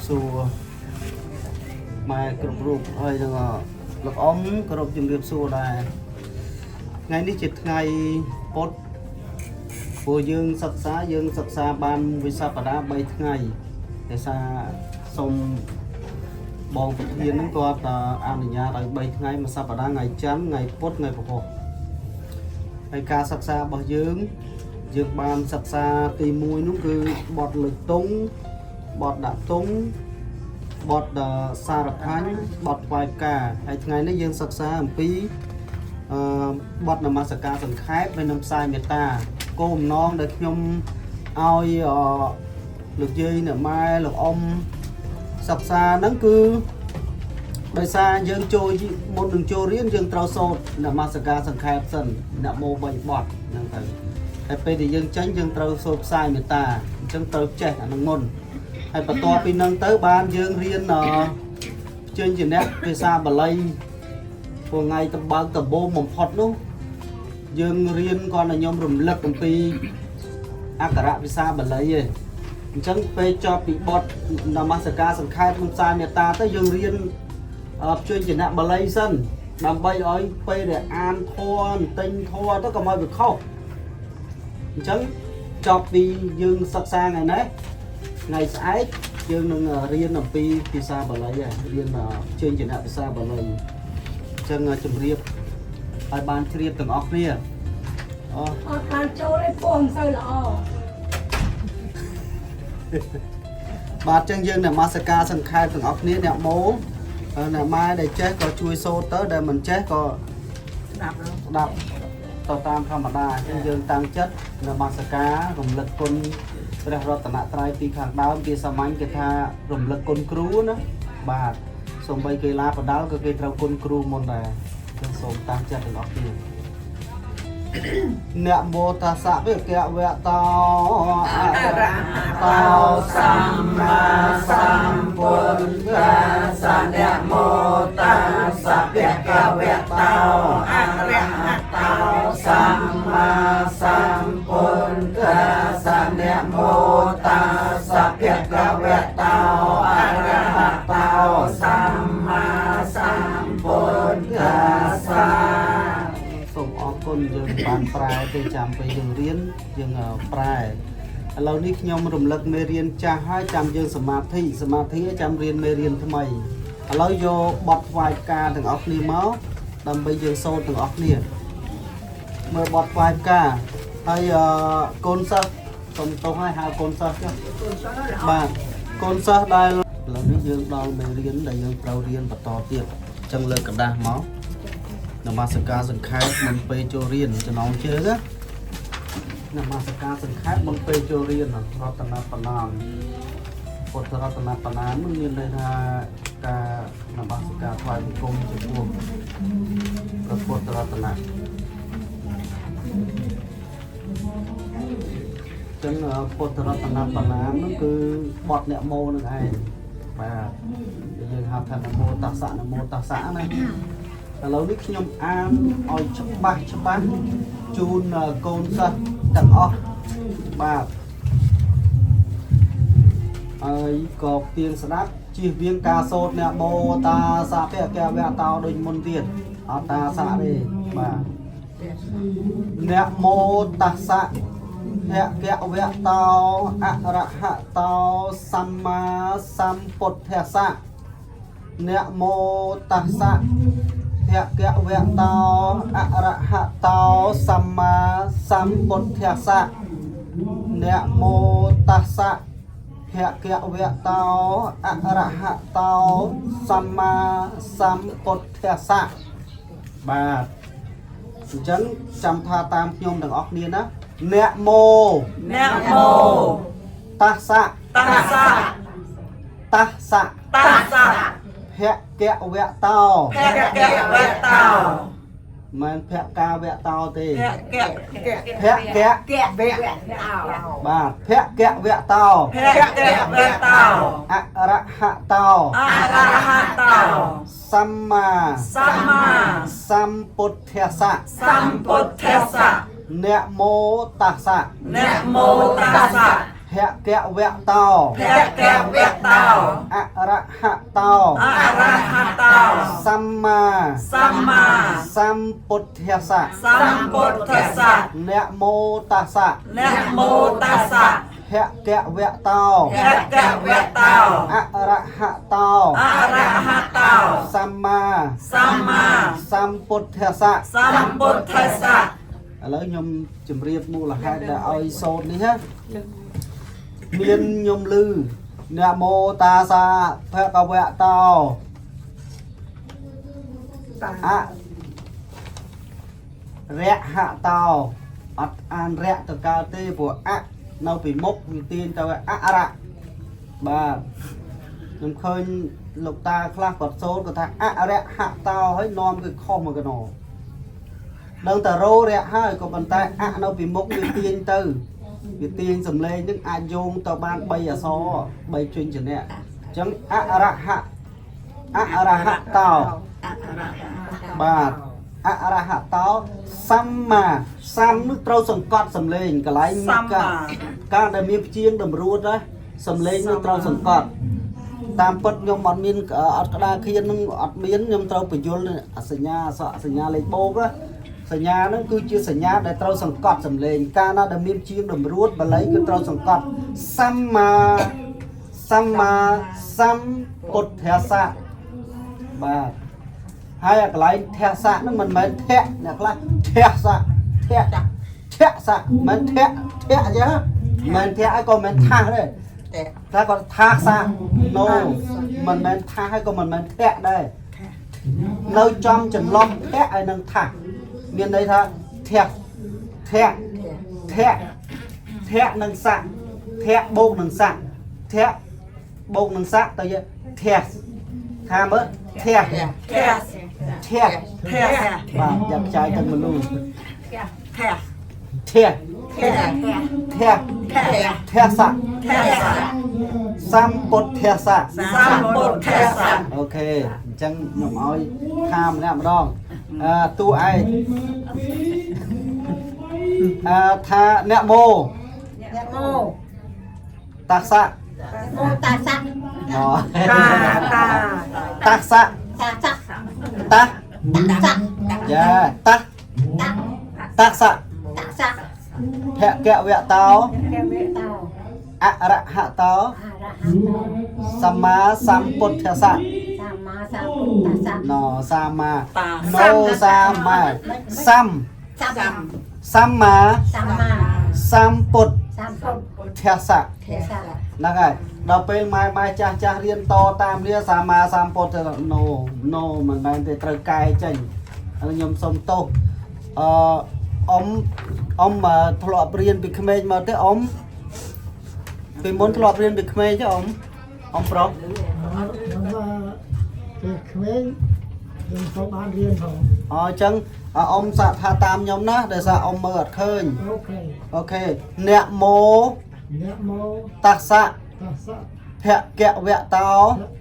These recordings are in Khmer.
សួរម៉ែគ្រប់រូបហើយនឹងលោកអ៊ំគោរពជំរាបសួរដែរថ្ងៃនេះជាថ្ងៃពុធព្រោះយើងសិក្សាយើងសិក្សាបានមួយសប្តាហ៍3ថ្ងៃដោយសារសូមបងប្រធានហ្នឹងគាត់អនុញ្ញាតឲ្យ3ថ្ងៃមួយសប្តាហ៍ថ្ងៃច័ន្ទថ្ងៃពុធថ្ងៃពហុហើយការសិក្សារបស់យើង យើងបានសិក្សាទី1នោះគឺបទលុចតុងបទដាក់តុងបទសារផាញ់បទថ្វាយផ្កាហើយថ្ងៃនេះយើងសិក្សាអំពីអឺបទនមស្ការសង្ខេបហើយនិងផ្សាយមេត្តាគោលបំណងដែលខ្ញុំឲ្យអលោកយាយអ្នកម៉ែលោកអ៊ំសិក្សាហ្នឹងគឺដោយសារយើងចូលមុននឹងចូលរៀនយើងត្រូវសូត្រនមស្ការសង្ខេបសិននមោ3បទហ្នឹងទៅ ហើយពេលដែលយើងចេញយើងត្រូវសូត្រផ្សាយមេត្តាអញ្ចឹងត្រូវចេះអានឹងមុនហើយបន្ទាប់ពីនឹងទៅបានយើងរៀនអជើងជាអ្នកភាសាបាលីពួកថ្ងៃតបើកដបូងបំផុតនោះយើងរៀនគាត់ឲ្យខ្ញុំរំលឹកអំពីអក្ខរៈភាសាបាលីឯងអញ្ចឹងពេលចប់ពីបទនមស្ការសង្ខេបនិងផ្សាយមេត្តាទៅយើងរៀនជើងជាអ្នកបាលីសិនដើម្បីឲ្យពេលដែលអានធម៌អន្ទិញធម៌ទៅកុំឲ្យវាខុស អញ្ចឹងចប់ពីយើងសិក្សាថ្ងៃនេះថ្ងៃស្អែកយើងនឹងរៀនអំពីភាសាបាលីហើយរៀនជើងជាអ្នកភាសាបាលីអញ្ចឹងជម្រាបឲ្យបានជ្រាបទាំងអស់គ្នាអូ អត់បានចូលទេពោះមិនសូវល្អ បាទអញ្ចឹងយើងនមស្ការសង្ខេបទាំងអស់គ្នាអ្នកម៉ូអ្នកម៉ែដែលចេះក៏ជួយសូត្រទៅដែលមិនចេះក៏ ស្ដាប់ ស្ដាប់ទៅតាមធម្មតាអញ្ចឹងយើងតាំងចិត្តនមស្ការរំលឹកគុណព្រះរតនត្រ័យពីខាងដើមគេសាមញ្ញគេថារំលឹកគុណគ្រូណាបាទសូម្បីកីឡាបដាល់ក៏គេត្រូវគុណគ្រូមុនដែរអញ្ចឹងសូមតាំងចិត្តទាំងអស់គ្នានមោតស្សៈវិកវៈតោអរហតោសម្មាសម្ពុទ្ធស្សៈនមោតស្សៈភគវៈតោ អរហតោ សម្មាសម្ពុទ្ធស្សៈនមោតស្សៈភគវៈតោអរហតោសម្មាសម្ពុទ្ធស្សៈសូមអរគុណយើងបានប្រែទៅចាំពេលយើងរៀនយើងប្រែឥឡូវនេះខ្ញុំរំលឹកមេរៀនចាស់ហើយចាំយើងសមាធិសមាធិចាំរៀនមេរៀនថ្មីឥឡូវយកបទថ្វាយផ្កាទាំងអស់គ្នាមកដើម្បីយើងសូត្រទាំងអស់គ្នាមើលបទថ្វាយផ្កាហើយកូនសិស្សសុំទោសឲ្យហៅកូនសិស្សចុះបាទកូនសិស្សដែលឥឡូវនេះយើងដល់មេរៀនដែលយើងត្រូវរៀនបន្តទៀតអញ្ចឹងលើកក្រដាសមកនមស្ការសង្ខេបមុនពេលចូលរៀនចំណងជើងណានមស្ការសង្ខេបមុនពេលចូលរៀនរតនបណាមពុទ្ធរតនបណាមនឹងមានន័យថាការនមស្ការថ្វាយបង្គំចំពោះព្រះពុទ្ធរតនៈចឹងពុទ្ធរតនបណាមនោះគឺបទអ្នកមោនឹងឯងបាទយើងហៅថានមោតស្សៈនមោតស្សៈណាឥឡូវនេះខ្ញុំអានឲ្យច្បាស់ច្បាស់ជូនកូនសិស្សទាំងអស់បាទហើយក៏ទៀងស្ដាប់ជៀសវាងការសូត្រអ្នកបោតាសាពៈកវៈតោដូចមុនទៀតអត់តាសៈទេបាទអ្នកមោតស្សៈភគវៈតោអរហតោសម្មាសម្ពុទ្ធស្សៈអ្នកមោតស្សៈភគវៈតោអរហតោសម្មាសម្ពុទ្ធស្សៈអ្នកមោតស្សៈភគវៈតោអរហតោសម្មាសម្ពុទ្ធស្សៈបាទអញ្ចឹងចាំថាតាមខ្ញុំទាំងអស់គ្នាណាអ្នកមោ នមោ តស្សៈ តស្សៈ តស្សៈ តស្សៈ ភគវៈតោ ភគវៈតោ មិនភកាវៈតោទេ ភគ ភគៈ កវៈតោ បាទភគវៈតោ ភគវៈតោ អរហតោ អរហតោ សម្មា សម្មា សម្ពុទ្ធស្សៈ សម្ពុទ្ធស្សៈ នមោតស្សៈ នមោតស្សៈ ភ គវៈតោ ភគវៈតោ អរហតោ អរហតោ សម្មា សម្មា សម្ពុទ្ធាសៈ សម្ពុទ្ធស្សៈ នមោតស្សៈ នមោតស្សៈ ភគវៈតោ ភគវៈតោ អរហតោ អរហតោ សម្មា សម្មា សម្ពុទ្ធាសៈ សម្ពុទ្ធស្សៈ ឥឡូវខ្ញុំជម្រាបមូលហេតុដែលឲ្យសូត្រនេះណាមានខ្ញុំលឺនមោតាសាភគវៈតោអរហតោអត់អានរៈទៅកើតទេព្រោះអនៅពីមុខវាទាញទៅអរៈបាទខ្ញុំឃើញលោកតាខ្លះគាត់សូត្រគាត់ថាអរហតោហើយនាំគឺខុសមកកណោ ដឹងតែរោរៈហើយក៏ប៉ុន្តែអនៅពីមុខវាទាញទៅវាទាញសំឡេងនឹងអាចយោងទៅបាន3អក្សរ3ជញ្ជនៈអញ្ចឹងអរហៈអរហតោបាទអរហតោសម្មាសម្នោះត្រូវសង្កត់សំឡេងកន្លែង សម្មា ការដែលមានព្យាង្គតម្រួតណាសំឡេងនោះត្រូវសង្កត់តាមពិតខ្ញុំអត់មានអត់ក្តារខៀននឹងអត់មានខ្ញុំត្រូវបញ្យលសញ្ញាអសសញ្ញាលេខបូកណាសញ្ញាហ្នឹងគឺជាសញ្ញាដែលត្រូវសង្កត់សំឡេងកាលណាដែលមានជាងតម្រួតបាលីគឺត្រូវសង្កត់សម្មាសម្មាសម្ពុទ្ធាសៈបាទហើយអាកន្លែងធាសៈហ្នឹងមិនមែនធៈអ្នកខ្លះធាសៈធៈធៈសៈមិនធៈធៈអញ្ចឹងមិនធៈឲ្យក៏មិនថាសដែរតែគាត់ថាសៈ no មិនមែនថាសហើយក៏មិនមែនធៈដែរនៅចំចន្លោះធៈហើយនឹងថាសមានន័យថាធៈធៈធៈធៈនិងសៈធៈបូកនឹងសៈធៈបូកនឹងសៈទៅជាធៈថាមើលធៈ ភៈ ធៈ ភៈ បាទយ៉ាប់ចាយទាំងមលូ ភៈ ធៈ ភៈ ធៈ ភៈ ធៈសៈ ភៈ សម្ពុទ្ធាសៈ សម្ពុទ្ធស្សៈ OK អញ្ចឹងខ្ញុំឲ្យថាម្នាក់ម្ដងអឺតួឯងអឺថាអ្នកមោ នមោ តាសៈ មោតាសៈ ណ តាតា តាសៈ តាសៈ តា តាសៈ យ៉ាតា តា តាសៈ តាសៈ ភគវៈតោ កវេតោ អរហតោ អរហតោ សម្មាសម្ពុទ្ធាសៈ សម្មាសម្ពុទ្ធស្សៈ ណសាមា តា ណូសាមាសម្ សម្ សម្មា សម្មា សម្ពុទ្ សម្ពុទ្ធ ធាសៈ ស្សៈ ហ្នឹងហើយដល់ពេលម៉ែម៉ែចាស់ចាស់រៀនតតាមរៀនសាមាសម្ពុទ្ធណូណូមិនមែនទេត្រូវកែចេញហើយខ្ញុំសុំទោសអឺអ៊ំអ៊ំធ្លាប់រៀនពីក្មេងមកទេអ៊ំពីមុនធ្លាប់រៀនពីក្មេងទេអ៊ំអ៊ំប្រុស ថាពេលក្មេងខ្ញុំទៅបានរៀនផង អញ្ចឹងអ៊ំសាកថាតាមខ្ញុំណាដោយសារអ៊ំមើលអត់ឃើញ OK OK នមោ នមោ តស្សៈ តស្សៈ ភគវៈតោ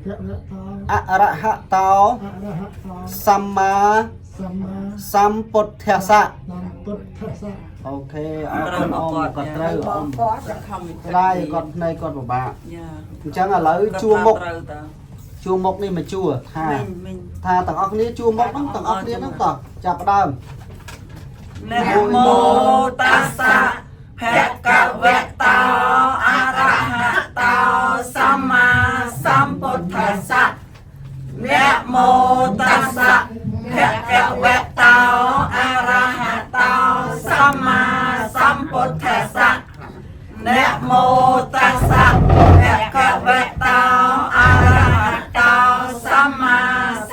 ភគវៈតោ អរហតោ អរហតោ សម្មា សម្មា សម្ពុទ្ធាសៈ សម្ពុទ្ធស្សៈ OK អរគុណអ៊ំគាត់ត្រូវអ៊ំ គាត់ខំ ស្ដាយគាត់ភ្នែកគាត់ពិបាក យ៉ា អញ្ចឹងឥឡូវជួរមុខ ត្រូវតា ជួរមុខនេះមកជួរថា មិញមិញ ថាទាំងអស់គ្នាជួរមុខហ្នឹងទាំងអស់គ្នាហ្នឹងតោះចាប់ផ្ដើម នមោតស្សៈភគវៈតោអរហតោសម្មាសម្ពុទ្ធស្សៈនមោតស្សៈភគវៈតោអរហតោសម្មាសម្ពុទ្ធស្សៈនមោតស្សៈភគវៈតោអរហតោសម្មា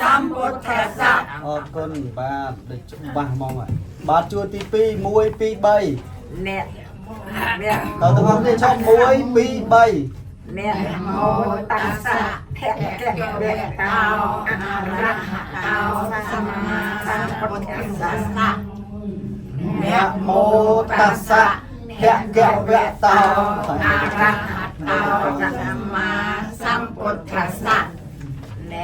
សម្ពុទ្ធស្សៈ អរគុណបាទដូចច្បាស់ហ្មងហើយបាទជួរទី2 1 2 3 អ្នកអ្នក តើទាំងអស់គ្នាឈប់1 2 3 នមោតស្សៈភគវៈតោអរហតោសម្មាសម្ពុទ្ធស្សៈ នមោតស្សៈភគវៈតោ អរហតោសម្មាសម្ពុទ្ធស្សៈន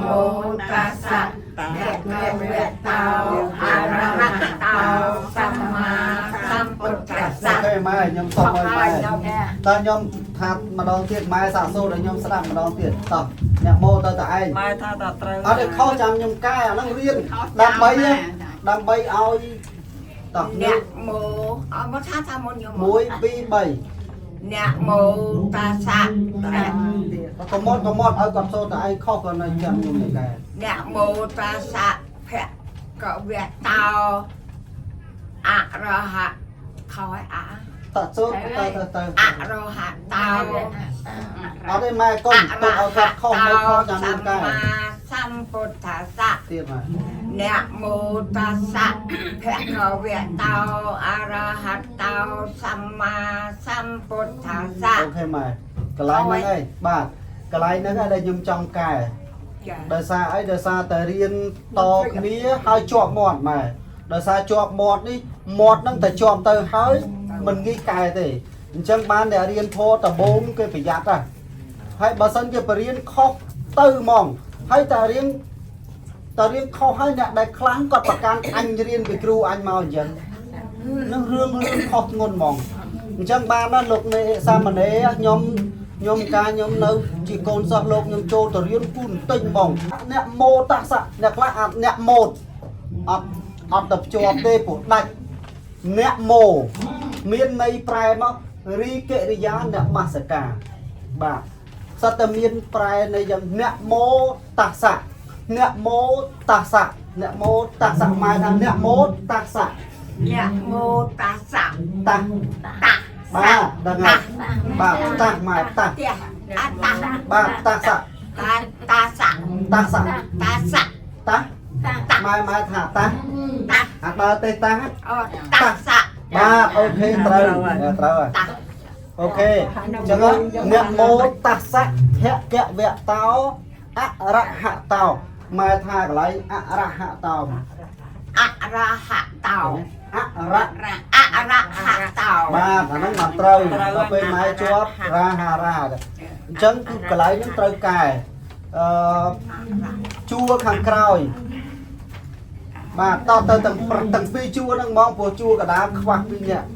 មោតស្សៈភគវៈតោអរហតោសម្មាសម្ពុទ្ធស្សៈ OK ម៉ែខ្ញុំសុំឲ្យម៉ែតើខ្ញុំថាម្ដងទៀតម៉ែសាកសូត្រឲ្យខ្ញុំស្ដាប់ម្ដងទៀតតោះអ្នកម៉ូទៅតែឯង ម៉ែថាតត្រូវ អត់ទេខុសចាំខ្ញុំកែអាហ្នឹងរៀនដើម្បីដើម្បីឲ្យតោះ អ្នកមោអត់មកថាថាមុនខ្ញុំ 1 2 3 អ្នកមោតាសៈ កុំមកកុំមកឲ្យគាត់សូត្រតែឯងខុសគាត់នៅចាំខ្ញុំកែ អ្នកមោតាសៈភគវៈតោអរហៈខយអ តសូត្រទៅទៅទៅ អរហៈតោ អត់ទេម៉ែកុំទុកឲ្យគាត់ខុសនៅខុសចាំខ្ញុំកែ សម្មាសម្ពុទ្ធស្សៈ ទៀតម៉ែ អ្នកមោតាសៈភគវៈតោអរហតោសម្មាសម្ពុទ្ធស្សៈ OK ម៉ែកន្លែងហ្នឹងឯងបាទកន្លែងហ្នឹងឯងដែលខ្ញុំចង់កែ ចា ដោយសារអីដោយសារតែរៀនតគ្នាហើយជាប់មាត់ម៉ែដោយសារជាប់មាត់នេះមាត់ហ្នឹងតែជាប់ទៅហើយមិនងាយកែទេអញ្ចឹងបានអ្នករៀនធម៌ដំបូងគេប្រយ័ត្នណាហើយបើសិនជាបរៀនខុសទៅហ្មងហើយតែរៀនតែរៀនខុសហើយអ្នកដែលខ្លាំងគាត់ប្រកាន់អញរៀនពីគ្រូអញមកអញ្ចឹងនឹងរឿងរឿងខុសធ្ងន់ហ្មងអញ្ចឹងបានណាលោកនេសាមណេរខ្ញុំខ្ញុំការខ្ញុំនៅជាកូនសិស្សលោកខ្ញុំចូលទៅរៀនគូនទិញហ្មងអ្នកម៉ូតសៈអ្នកខ្លះអត់អ្នកម៉ូតអត់អត់ទៅភ្ជាប់ទេព្រោះដាច់អ្នកម៉ូមានន័យប្រែមករីកិរិយាអ្នកមសកាបាទសត្វតែមានប្រែនៃយ៉ាងអ្នកម៉ូតសៈអ្នកម៉ូតសៈអ្នកម៉ូតសៈម៉ែថាអ្នកម៉ូតសៈ អ្នកមោតាសៈ តា តា បាទដឹងហើយបាទតាម៉ែតា ផ្ទះអតា បាទតាសៈ តាតាសៈ តាសៈ តាសៈ តា តា ម៉ែម៉ែថាតា តា អាដើរទេតា អូតាសៈ បាទ OK ត្រូវត្រូវហើយ តា OK អញ្ចឹងអ្នកមោតសៈភគវៈតោអរហតោម៉ែថាកន្លែងអរហតោ អរហតោ អរ អរហតោ បាទអាហ្នឹងមកត្រូវដល់ពេលម៉ែជាប់រាហារាអញ្ចឹងគឺកន្លែងហ្នឹងត្រូវកែអឺជួរខាងក្រោយបាទតទៅទាំងទាំងពីរជួរហ្នឹងហ្មងព្រោះជួរកដាលខ្វះពីរនាក់1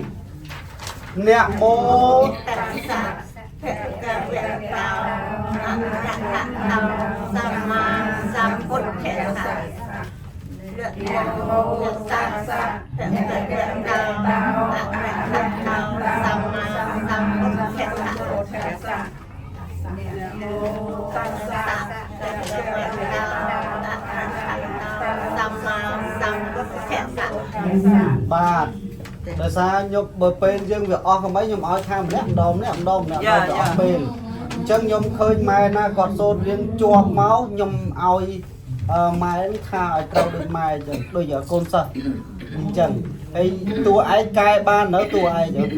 2 3អ្នកមោ តាសៈភគវៈតោអរហតោសម្មាសម្ពុទ្ធស្សៈអ្នកមោតាសៈភគវៈតោអរហតោសម្មាសម្ពុទ្ធស្សៈ តាសៈភគវៈតោអរហតោសម្មាសម្ពុទ្ធស្សៈ បាទដោយសារខ្ញុំបើពេលយើងវាអស់កំអីខ្ញុំឲ្យថាម្នាក់ម្ដងម្នាក់ម្ដងម្នាក់ម្ដងទៅអស់ពេលអញ្ចឹងខ្ញុំឃើញម៉ែណាគាត់សូត្ររៀងជាប់មកខ្ញុំឲ្យម៉ែថាឲ្យត្រូវដូចម៉ែអញ្ចឹងដូចកូនសិស្សអញ្ចឹងហើយតួឯងកែបាននៅតួឯងអញ្ចឹង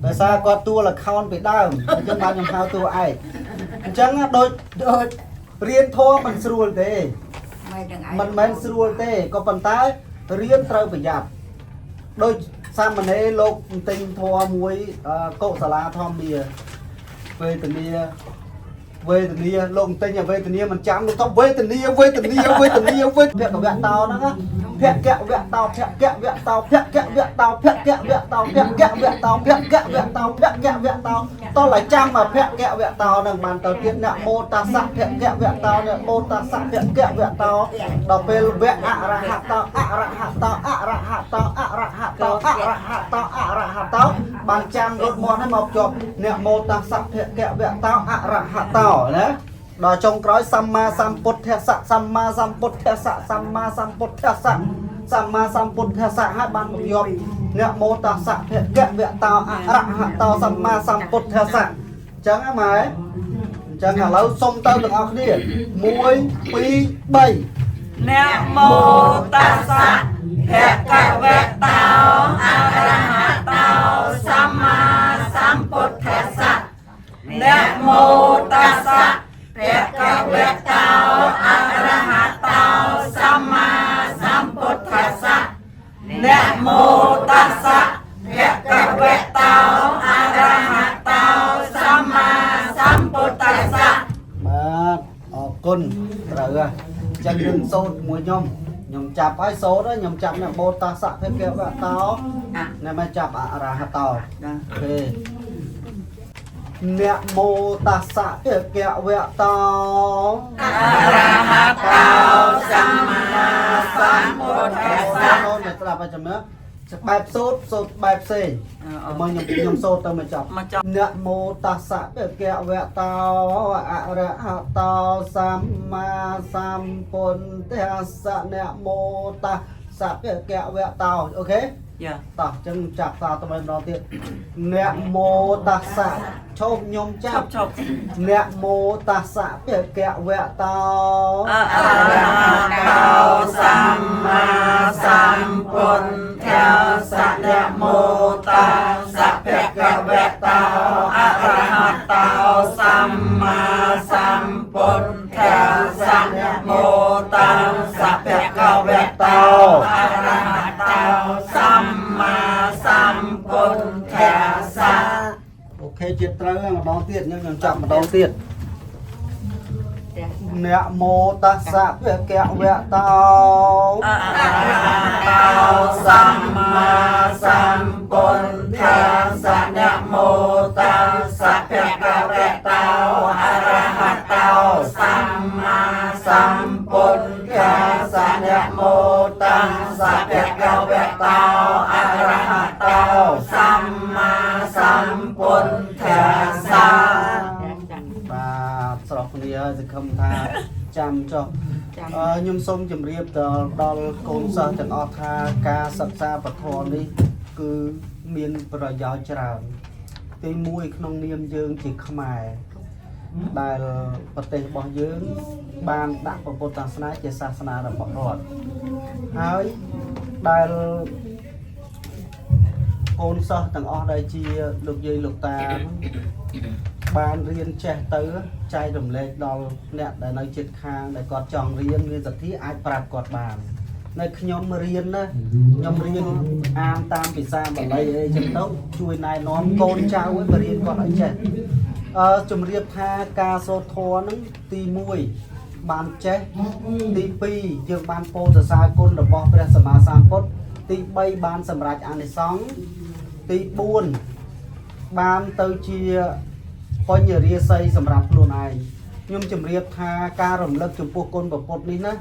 ដោយសារគាត់តួលខោនពីដើមអញ្ចឹងបានខ្ញុំហៅតួឯងអញ្ចឹងដូចដូចរៀនធម៌មិនស្រួលទេ មិនដឹងឯង មិនមែនស្រួលទេក៏ប៉ុន្តែរៀនត្រូវប្រយ័ត្នដូចសាមណេរលោកទិញធម៌មួយកុសលាធម្មាវេទនាវេទនាលោកទិញវេទនាមិនចាំលោកថាវេទនាវេទនាវេទនាវេទភគវៈតោហ្នឹងណាភគវៈតោភគវៈតោភគវៈតោភគវៈតោភគវៈតោភគវៈតោភគវៈតោតោះតែចាំមកភគវៈតោហ្នឹងបានទៅទៀតអ្នកមោតាសៈភគវៈតោអ្នកមោតាសៈភគវៈតោដល់ពេលវៈអរហតោអរហតោអរហតោអរហតោអរហតោអរហតោបានចាំរត់មាត់ឲ្យមកជាប់អ្នកមោតាសៈភគវៈតោអរហតោណាដល់ចុងក្រោយសម្មាសម្ពុទ្ធស្សៈសម្មាសម្ពុទ្ធស្សៈសម្មាសម្ពុទ្ធស្សៈសម្មាសម្ពុទ្ធស្សៈហើយបានមកយកអ្នកមោតាសៈភគវៈតោអរហតោសម្មាសម្ពុទ្ធស្សៈអញ្ចឹងហ៎ម៉ែអញ្ចឹងឥឡូវសុំទៅទាំងអស់គ្នា1 2 3 អ្នកមោតាសៈភគវៈតោអរហតោសម្មាសម្ពុទ្ធស្សៈអ្នកមោតាសៈភគវៈតោអរហតោសម្មាសម្ពុទ្ធស្សៈអ្នកមោតាសៈភគវៈតោអរហតោសម្មាសម្ពុទ្ធស្សៈ បាទអរគុណត្រូវហើយអញ្ចឹងយើងសូត្រមួយខ្ញុំ ខ្ញុំចាប់ហើយសូត្រហើយខ្ញុំចាប់នមោតាសៈភគវតោ អ ណែមកចាប់អរហតោ ចា OK នមោតាសៈភគវតោ អរហតោសម្មាសម្ពុទ្ធស្សៈ អូនមកស្ដាប់ឲ្យចាំមើលបែបសូត្រសូត្របែបផ្សេងមកខ្ញុំខ្ញុំសូត្រទៅមកចាប់ មកចាប់ នមោតាសៈភគវតោអរហតោសម្មាសម្ពុទ្ធស្សៈនមោតាសៈភគវតោ OK យ៉ា តោះអញ្ចឹងចាប់សារទៅម្ដងទៀតនមោតាសៈឈប់ខ្ញុំចាប់ ឈប់ឈប់ នមោតាសៈភគវតោ អរហតោសម្មាសម្ពុទ្ធស្សៈនមោតាសៈភគវតោអរហតោសម្មាសម្ពុទ្ធស្សៈនមោតាសៈភគវតោអរហតោសម្មាសម្ពុទ្ធស្សៈ OK ជាតិត្រូវហើយម្ដងទៀតខ្ញុំចាប់ម្ដងទៀតនមោតាសៈភគវតោ អរហតោសម្មាសម្ពុទ្ធស្សៈនមោតាសៈភគវតោអរហតោសម្មាសម្ពុទ្ធស្សៈនមោតាសៈភគវតោអរហតោសម្មាសម្ពុទ្ធស្សៈ បាទស្រស់គ្នាហើយសង្ឃឹមថាចាំចុះអឺខ្ញុំសូមជម្រាបដល់ដល់កូនសិស្សទាំងអស់ថាការសិក្សាពធនេះគឺមានប្រយោជន៍ច្រើន ទីមួយក្នុងនាមយើងជាខ្មែរដែលប្រទេសរបស់យើង បានដាក់ព្រះពុទ្ធសាសនាជាសាសនារបស់រដ្ឋហើយដែលកូនសិស្សទាំងអស់ដែលជាលោកយាយលោកតាហ្នឹងបានរៀនចេះទៅចែករំលែកដល់អ្នកដែលនៅជិតខាងដែលគាត់ចង់រៀនមានសទ្ធាអាចប្រាប់គាត់បាននៅខ្ញុំរៀនណាខ្ញុំរៀនអានតាមភាសាបាលីអីចឹងទៅជួយណែនាំកូនចៅឲ្យបរៀនគាត់ឲ្យចេះអឺជំរាបថាការសូត្រធម៌ហ្នឹងទី1បានចេះទី2យើងបានពោលសរសើរគុណរបស់ព្រះសម្មាសម្ពុទ្ធទី3បានសម្រេចអានិសង្សទី4បានទៅជាបញ្ញរាសីសម្រាប់ខ្លួនឯងខ្ញុំជម្រាបថាការរំលឹកចំពោះគុណព្រះពុទ្ធនេះណា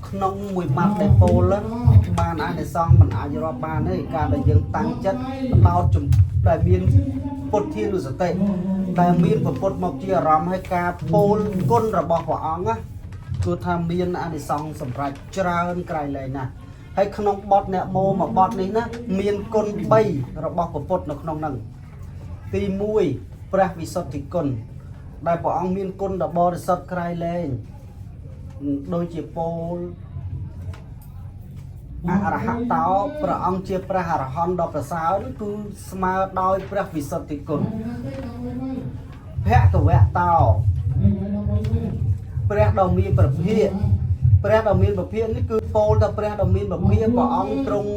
ក្នុងមួយម៉ាត់ដែលពោលបានអានិសង្សមិនអាចរាប់បានទេការដែលយើងតាំងចិត្តផ្ដោតចំដែលមានពុទ្ធានុសតិដែលមានព្រះពុទ្ធមកជាអារម្មណ៍ឲ្យការពោលគុណរបស់ព្រះអង្គណាគឺថាមានអានិសង្សសម្រាប់ច្រើនក្រៃលែងណាស់ហើយក្នុងបទអ្នកមោមួយបទនេះណាមានគុណ3របស់ព្រះពុទ្ធនៅក្នុងហ្នឹងទី1ព្រះវិសុទ្ធិគុណដែលព្រះអង្គមានគុណដ៏បរិសុទ្ធក្រៃលែងដូចជាពោលអរហតោព្រះអង្គជាព្រះអរហន្តដ៏ប្រសើរនោះគឺស្មើដោយព្រះវិសុទ្ធិគុណភគវតោព្រះដ៏មានប្រភិយព្រះដ៏មានប្រភិយនេះគឺពោលទៅព្រះដ៏មានប្រភិយព្រះអង្គទ្រង់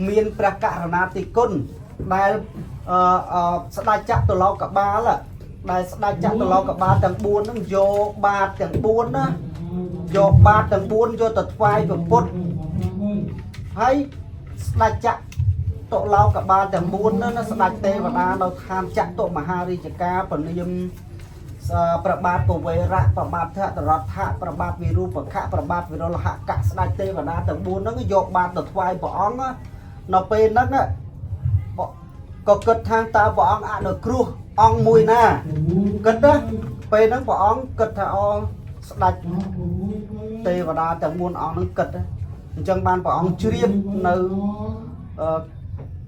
មានព្រះករុណាធិគុណដែលអឺស្ដេចចតុលោកបាលដែលស្ដេចចតុលោកបាលទាំង4ហ្នឹងយកបាតទាំង4ណាយកបាតទាំង4យកទៅថ្វាយព្រះពុទ្ធហើយស្ដេចចតុលោកបាលទាំង4ហ្នឹងណាស្ដេចទេវតានៅឋានចតុមហារាជការពនាម ប្របាទពវេរៈប្របាទធតរដ្ឋៈប្របាទវិរូបខៈប្របាទវិរលហកៈស្ដេចទេវតាទាំង4ហ្នឹងយកបាតទៅថ្វាយព្រះអង្គនៅពេលហ្នឹងក៏គិតថាតើព្រះអង្គអនុគ្រោះអង្គមួយណាគិតណាពេលហ្នឹងព្រះអង្គគិតថាអស្ដេចទេវតាទាំង4អង្គហ្នឹងគិតអញ្ចឹងបានព្រះអង្គជ្រាបនៅ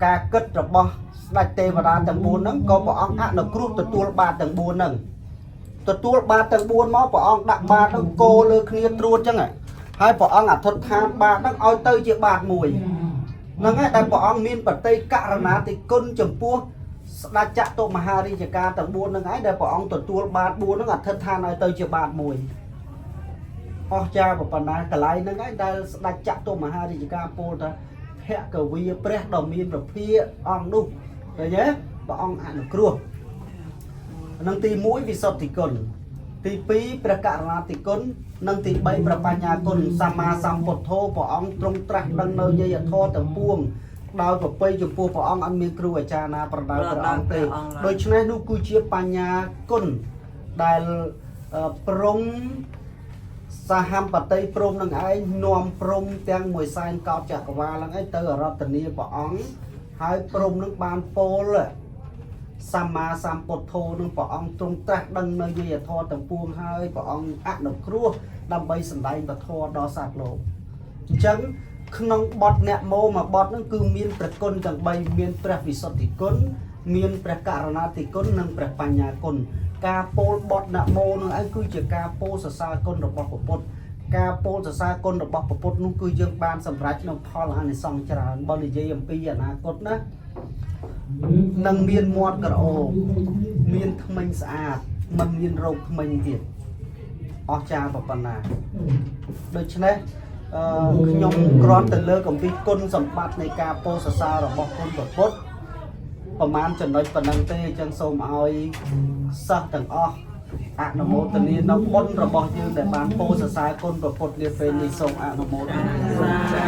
ការគិតរបស់ស្ដេចទេវតាទាំង4ហ្នឹងក៏ព្រះអង្គអនុគ្រោះទទួលបាតទាំង4ហ្នឹងទទួលបាតទាំង4មកព្រះអង្គដាក់បាតហ្នឹងគោលើគ្នាត្រួតចឹងហើយព្រះអង្គអធិដ្ឋានបាតហ្នឹងឲ្យទៅជាបាតមួយហ្នឹងហើយដែលព្រះអង្គមានបតិករណាធិគុណចំពោះស្ដេចចតុមហារាជការទាំង4ហ្នឹងឯងដែលព្រះអង្គទទួលបាត4ហ្នឹងអធិដ្ឋានឲ្យទៅជាបាតមួយអស្ចារ្យប៉ុណ្ណាកន្លែងហ្នឹងឯងដែលស្ដេចចតុមហារាជការពោលថាភគវីព្រះដ៏មានប្រភាអង្គនោះឃើញទេព្រះអង្គអនុគ្រោះនឹងទី1វិសុទ្ធិគុណ ទី2ព្រះករុណាធិគុណនិងទី3ព្រះបញ្ញាគុណសម្មាសម្ពុទ្ធោព្រះអង្គទ្រង់ត្រាស់ដឹងនៅយយធម៌ទាំងពួងដោយប្រពៃចំពោះព្រះអង្គអត់មានគ្រូអាចារ្យណាប្រដៅព្រះអង្គទេដូច្នេះនោះគឺជាបញ្ញាគុណដែលព្រំសហមបតីព្រំនឹងឯងនាំព្រំទាំងមួយសែនកោតចក្រវាលហ្នឹងឯងទៅអរតនីព្រះអង្គហើយព្រំនឹងបានពោលសម្មាសម្ពុទ្ធោនឹងព្រះអង្គទ្រង់ត្រាស់ដឹងនៅយយធម៌ទាំងពួងហើយព្រះអង្គអនុគ្រោះដើម្បីសម្ដែងពធដល់សត្វលោកអញ្ចឹងក្នុងបទអ្នកមោមួយបទហ្នឹងគឺមានព្រះគុណទាំង3មានព្រះវិសុទ្ធិគុណមានព្រះករុណាធិគុណនិងព្រះបញ្ញាគុណការពោលបទអ្នកមោនឹងឯងគឺជាការពោលសរសើរគុណរបស់ព្រះពុទ្ធការពោលសរសើរគុណរបស់ព្រះពុទ្ធនោះគឺយើងបានសម្រេចនៅផលអានិសង្សច្រើនបើនិយាយអំពីអនាគតណានឹងមានមាត់ក្រអូបមានធ្មេញស្អាតមិនមានរោគធ្មេញទៀតអស្ចារ្យប៉ុណ្ណាដូច្នេះអឺខ្ញុំគ្រាន់តែលើកអំពីគុណសម្បត្តិនៃការពោលសរសើររបស់គុណព្រះពុទ្ធប្រមាណចំណុចប៉ុណ្ណឹងទេអញ្ចឹងសូមឲ្យសិស្សទាំងអស់អនុមោទនានៅបុណ្យរបស់យើងដែលបានពោលសរសើរគុណព្រះពុទ្ធនាពេលនេះសូមអនុមោទនា សា